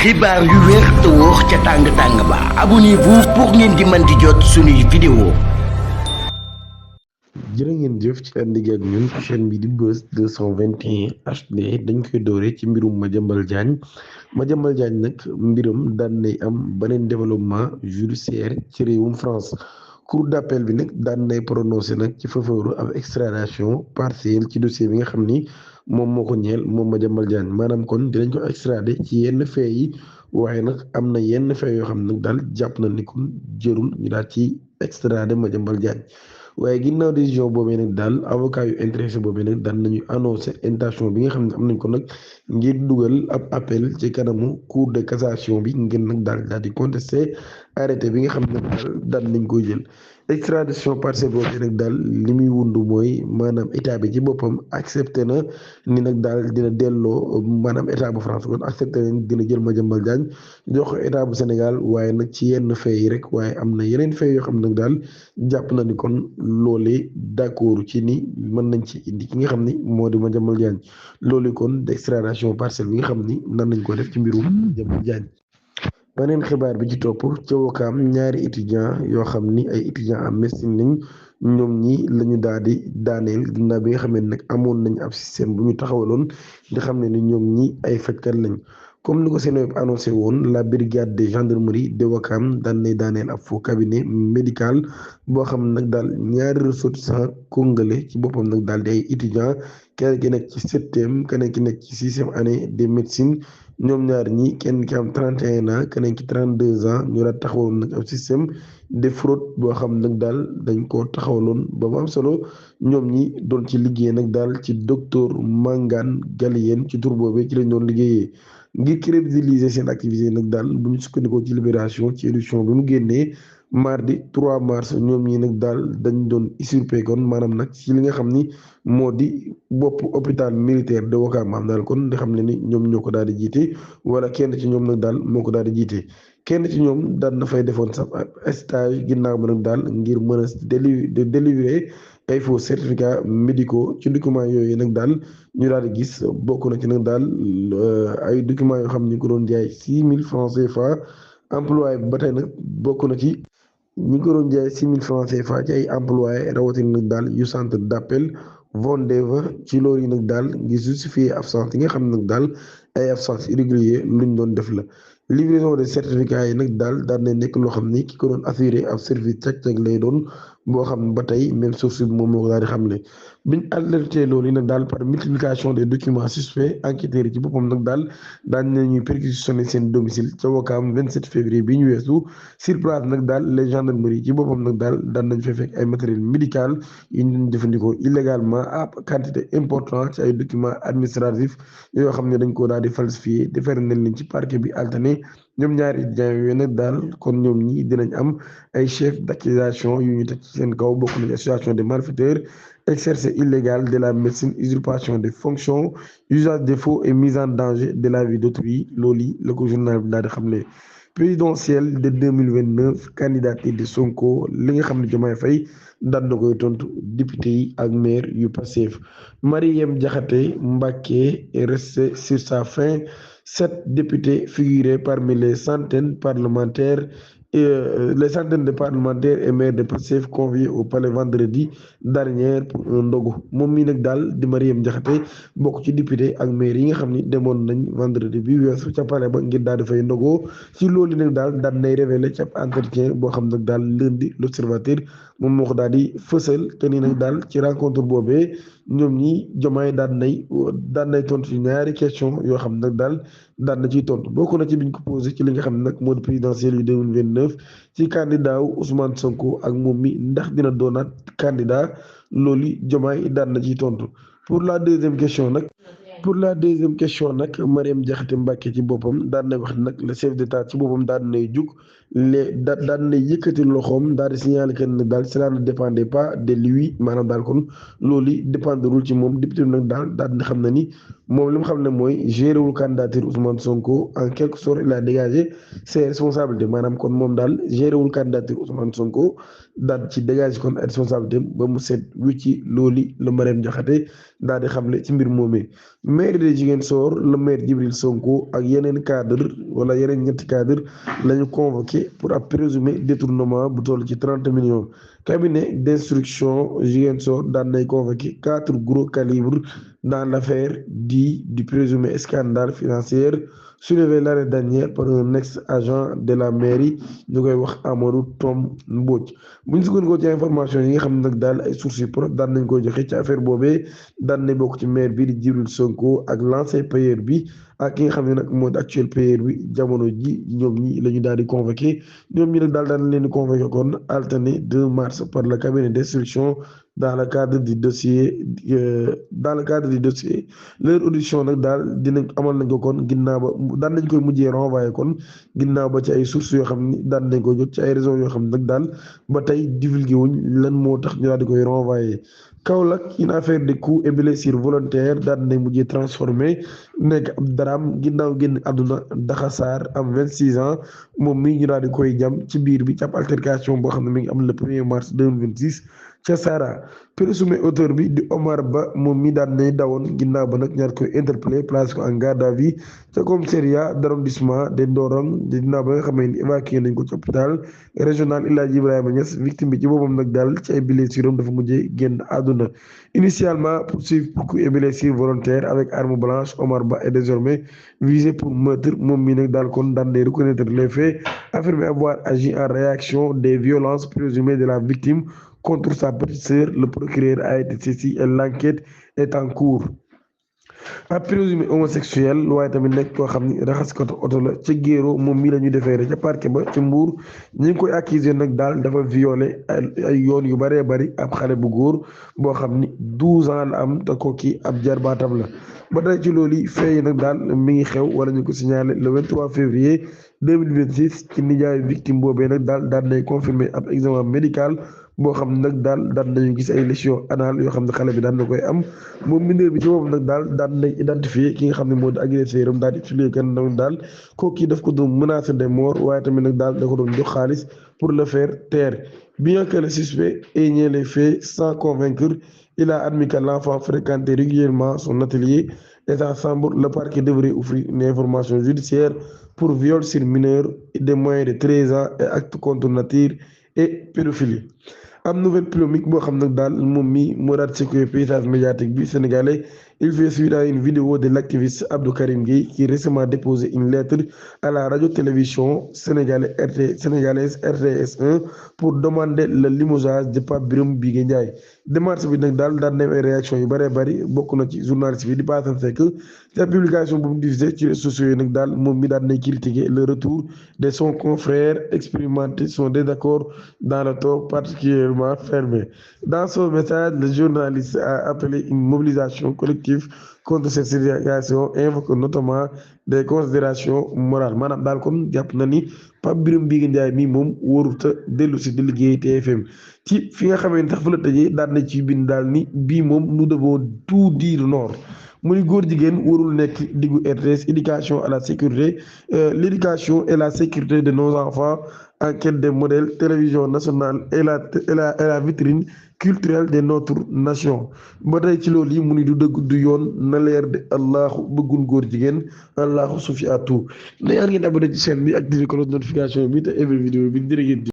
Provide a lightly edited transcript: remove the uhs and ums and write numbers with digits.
xibaar yu wér te wóor ca tàng tàng ba abonnez-vous pour ngeen di mën di jot suñuy vidéo. jërë ngeen jëf ci àndig ak ñun chaîne bi di Buzz 221 HD dañ koy doore ci mbirum Madiambal Diagne nag mbiram daan nay am beneen développement judiciaire ci réewum France. Cour d'appel bi nag daan nay prononcé nag ci faveur ab extradition partielle ci dossier bi nga xam ni moom moo ko ñeel moom Madiambal Diagne maanaam kon dinañ ko extradé ci yenn fee yi waaye nag am na yenn fee yoo xam ne nag daal jàpp na ni kon jërul ñu daal ci extradé Madiambal Diagne. waaye ginnaaw décision boobee nag daal avocat yu intéressé boobee nag daan nañu annoncé intention bi nga xam ne am nañ ko nag ngir dugal ab appel ci kanamu cour de cassation bi ngeen nag daal di contesté arrêté bi nga xam ne daal daan nañ koy jël. extradition partielle boobee nag daal li muy wund mooy maanaam état bi ci boppam accepté na ni nag daal dina delloo maanaam état bu France kon accepté na dina jël Madiambal Diagne jox ko état bu Sénégal waaye nag ci yenn fee yi rek waaye am na yeneen fee yoo xam ne nag daal jàpp na ni kon loolee d'accord ci ni mën nañ ci indi ki nga xam ni moo di Madiambal Diagne loolu kon d'extradition partielle bi nga xam ni nan nañ ko def ci mbirum Madiambal Diagne. beneen xibaar bi ci topp ca Wakaam ñaari étudiant yoo xam ni ay étudiant en médecine lañ ñoom ñi la ñu daal di daaneel ginnaaw bi nga xam ne nag amoon nañ ab système bu ñu taxawaloon di xam ne ni ñoom ñi ay fajkat lañ. comme ni ko Seneweb annoncé woon la brigade de gendarmerie de Wakam daan nay daaneel ab faux cabinet médical boo xam nag daal ñaari ressortissants congolais ci boppam nag daal di ay étudiants kenn ki nekk ci septième keneen ki nekk ci sixième année de médecine ñoom ñaar ñi kenn ki am 31 ans keneen ki 32 ans ñu daal taxawaloon nag ab système de fraude boo xam nag daal dañ koo taxawaloon ba mu am solo ñoom ñi doon ci liggéey nag daal ci docteur Mangane Galien ci tur boobee ci lañ doon liggéeyee. ngir crédibiliser seen activité nag daal bu ñu sukkandikoo ci libération ci édition bi mu génnee mardi 3 mars ñoom ñi nag daal dañ doon usurpé kon maanaam nag ci li nga xam ni moo di bopp hôpital militaire de Ouakam am daal kon di xam ne ni ñoom ñoo ko daal di jiite wala kenn ci ñoom nag daal moo ko daal di jiite kenn ci ñoom daal na fay defoon sax stage ginnaaw ba nag daal ngir mën a délivrer ay faux certificats médicaux ci documents yooyu nag daal ñu daal di gis bokk na ci nag daal ay documents yoo xam ni ko doon jaay 6 000 francs CFA employé ba tey nag bokk na ci ñi ko doon jaay 6 000 francs CFA ci ay employé rawatina nag daal yu centre d'appel Vendeva ci loolu yi nag daal ngir justifier absence yi nga xam ne nag daal ay absence irrégulier luñ doon def la. livraison de certificats yi nag daal daan na nekk loo xam ni ki ko doon assuré ab service cag-cag lay doon boo xam ba tey même source bi moom moo ko daal di xamle biñ alerté loolu yi nag daal par multiplication des documents suspects enquêteurs yi ci boppam nag daal daan nañuy perquisitionné seen domicile ca Wakaam 27 février bi ñu weesu sur place nag daal les gendarmeries ci boppam nag daal daan nañ fa fekk ay matériel médical yu ñu doon jëfandikoo illégalement à quantité importante ci ay documents administratifs yoo xam ne dañ koo daal di falsifié defere nañ leen ci parquet bi alterné ñoom ñaari étudiants yooyu nag daal kon ñoom ñi dinañ am ay chef d'accusation yu ñu teg ci seen kaw bokk nañ association des malfaiteurs exercice illégal de la médecine usurpation des fonctions usage de faux et mise en danger de la vie d'autrui loolu yi la ko journal bi daal di xamle. présidentielle de 2029 candidature de Sonko li nga xam ne Diomaye Faye daan na koy tontu député yi ak maire yu Pastef. Marième Diakhaté Mbacké est restée sur sa faim. 7 députés figuraient parmi les centaines de parlementaires et maires de Pastef conviés au palais vendredi dernier pour un ndogu moom mii nag daal di Marième Diakhaté bokk ci député ak maire yi nga xam ni demoon nañ vendredi bi weesu ca palais ba ngir daal di fay ndogoo ci loolu nag daal daan nay révélé ca entretien boo xam nag daal lundi l'observateur moom moo ko daal di fësal te ni nag daal ci rencontre boobee ñoom ñi Diomaye daan nay tontu ci ñaari question yoo xam nag daal daan na ciy tontu bokk na ci biñ ko posé ci li nga xam ne nag moo di présidentielle yu 2029 ci candidat wu Ousmane Sonko ak moom mi ndax dina doonaat candidat loolu Diomaye daan na ciy tontu pour la deuxième question nag Marième Diakhaté Mbacké ci boppam daan na wax nag le chef d'état ci boppam daan nay jug daan nay yëkkati loxoom daal di signaler que nag daal cela ne dépendait pas de lui maanaam daal kon loolu dépendrul ci moom député nag daal di xam na ni moom li mu xam ne mooy géré wul candidature Ousmane Sonko en quelque sorte il a dégagé ses responsabilités maanaam kon moom daal géré wul candidature Ousmane Sonko daal ci dégagé kon ay responsabilités ba mu set wicci loolu la Mariam Diakhaté daal di xamle ci mbir moomee maire de Ziguinchor le maire Djibril Sonko ak yeneen cadre wala yeneen ñetti cadre la ñu convoqué pour ab présumé détournement bu toll ci 30 millions. Cabinet d'instruction Ziguinchor daan nay convoqué 4 gros calibres dans l'affaire du présumé scandale financier soulevé l'année dernière par un ex-agent de la mairie ñu koy wax Amadou Tom Mbodj bu ñu sukkandikoo ci information yi nga xam ne nag daal ay sources yu propres daan nañ koy joxe ci affaire boobee daan nañ bokk ci maire bi di Djibril Sonko ak l'ancien payeur bi ak ki nga xam ne nag mooy actuel payeur bi jamono ji ñoom ñi la ñu daal di convoqué ñoom ñi nag daal daan leen di convoqué kon alterné 2 mars par le cabinet d'instruction dans le cadre du dossier leur audition nag daal dinañ amal nañ ko kon ginnaaw ba daan nañ koy mujjee renvoyé kon ginnaaw ba ci ay sources yoo xam ni daan nañ ko jot ci ay raisons yoo xam ne nag daal ba tey divulgué wuñ lan moo tax ñu daal di koy renvoyé. Kaolack une affaire de coups et blessures volontaires daan nañ mujjee transformé nekk ab daraam ginnaaw génn àdduna Daxa Sarr am 26 ans moom mii ñu daal di koy jam ci biir bi ci ab altercation boo xam ne mi ngi am le 1er mars 2026 ca Sara présumé auteur bi di Omar Ba moom mi daan nay dawoon ginnaaw ba nag ñaar koy interpellé place ko en garde à vue ca commissariat d'arrondissement de Ndorong ginnaaw ba nga xamee ni évacué nañ ko ci hôpital régional El Hadji Ibrahima Niass victime bi ci boppam nag daal ci ay blessures dafa mujjee génn àdduna initialement poursuivi pour coups et blessures volontaires avec arme blanche Omar Ba est désormais visé pour meurtre moom mi nag daal kon daan nay reconnaître les faits affirmé avoir agi en réaction des violences présumées de la victime contre sa petite sœur. Le procureur a été saisi et l'enquête est en cours. ab présumé homosexuel waaye tamit nekk koo xam ni raxaskatu oto la ca Géero moom mii la ñu defeere ca parquet ba ca Mbuur ñi ngi koy accusé nag daal dafa violé ay yoon yu bëree bëri ab xale bu góor boo xam ni 12 ans la am te kooki ab jarbaatam la ba tey ci loolu fee nag daal mi ngi xew wala ñu ko signalé le 23 février 2026 ci nijaayu victime boobee nag daal nay confirmé ab examen médical boo xam ne nag daal daan nañu gis ay lésions anales yoo xam ne xale bi daan na koy am moom mineur bi ci boppam nag daal daan nañ identifié ki nga xam ne moo di agresseur am daal di expliqué kan daal kooku daf ko doon menacé de mort waaye tamit nag daal da ko doon jox xaalis pour le faire taire bien que le suspect ait nié les faits sans convaincre il a admis que l'enfant fréquentait régulièrement son atelier et ensemble le parquet devrait offrir une information judiciaire pour viol sur mineur de moins de 13 ans et acte contre nature et pédophilie. am nouvelle polémique boo xam nag daal moom mi moo daal secoué paysage médiatique bi sénégalais il fait suite à une vidéo de l'activiste Abdou Karim Gueye qui récemment déposé une lettre à la radio-télévision sénégalaise RTS1 pour demander le limogeage de Pape Birame Bigué Ndiaye démarche bi nag daal daan dem ay réaction yu bëree bëri bokk na ci journaliste bi di Pathé Seck ca publication bu mu diffusé ci réseaux sociaux yi nag daal moom mi daan nay critiquer le retour de son confrère expérimenté son désaccord dans le ton particulièrement fermé. Dans son message, le journaliste a appelé une mobilisation collective contre cette situation, invoquant notamment des considérations morales maanaam daal kon jàpp na ni Pape Birame Bigué Ndiaye mi moom warut a dellu si di liggéey TFM ci fi nga xamee ni tax fa la tëjee daan na ci bind daal ni bii moom nous devons tout dire non. mu ni góor jigéen warul nekk diggu RTS éducation à la sécurité l'éducation et la sécurité de nos enfants en quête de modèle télévision nationale et la vitrine culturelle de notre nation ba tey ci loolu yi mu ni du dëgg du yoon na leer de allahu bëggul góor jigéen allahu sufi à tout na yaa ngeen abonné ci chaîne bi activé cloche notification bi te every vidéo bi jërë ngeen